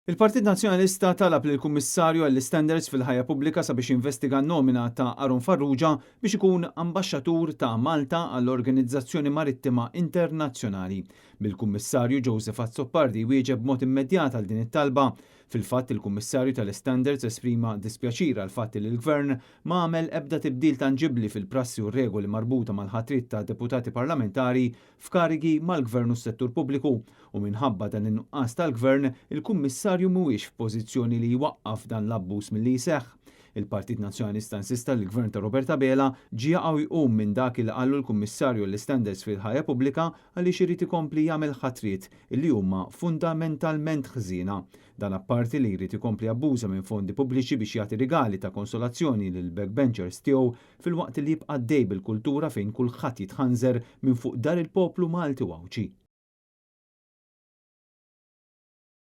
Il-Partit Nazzjonalista talab lill-Kummissarju għall-Istandards fil-Ħajja Pubblika sabiex jinvestiga n-nomina ta' Aaron Farrugia biex ikun ambaxxatur ta' Malta għall-Organizzazzjoni Marittima Internazzjonali. Bil-Kummissarju Joseph Azzopardi wieġeb b'mod immedjat għal din it-talba. Fil-fatt, il-Kummissarju tal-Istandards esprima dispjaċir għall-fatt li l-Gvern ma għamel ebda tibdil tanġibbli fil-prassi u r-regoli marbuta mal-ħatriet ta' deputati parlamentari f'karigi mal-Gvern u s-settur pubbliku u minħabba dan in-nuqqas tal-Gvern, il-Kummissarju mhuwiex f'pożizzjoni li jwaqqaf dan l-abbuż milli jseħħ. Il-Partit Nazzjonalista insista li l-Gvern ta' Robert Abela ġie jaqa' u jqum minn dak li qallu l-Kummissarju għall-Istandards fil-Ħajja Pubblika għaliex irid ikompli jagħmel ħatriet li huma fundamentalment ħżiena. Dan apparti li jrid ikompli jabbuża minn fondi pubbliċi biex jagħti rigali ta' konsolazzjoni lill-backbenchers tiegħu filwaqt li jibqa' għaddej bil-kultura fejn kulħadd jitħanżer minn fuq dar il-poplu Malti u Għawdxi.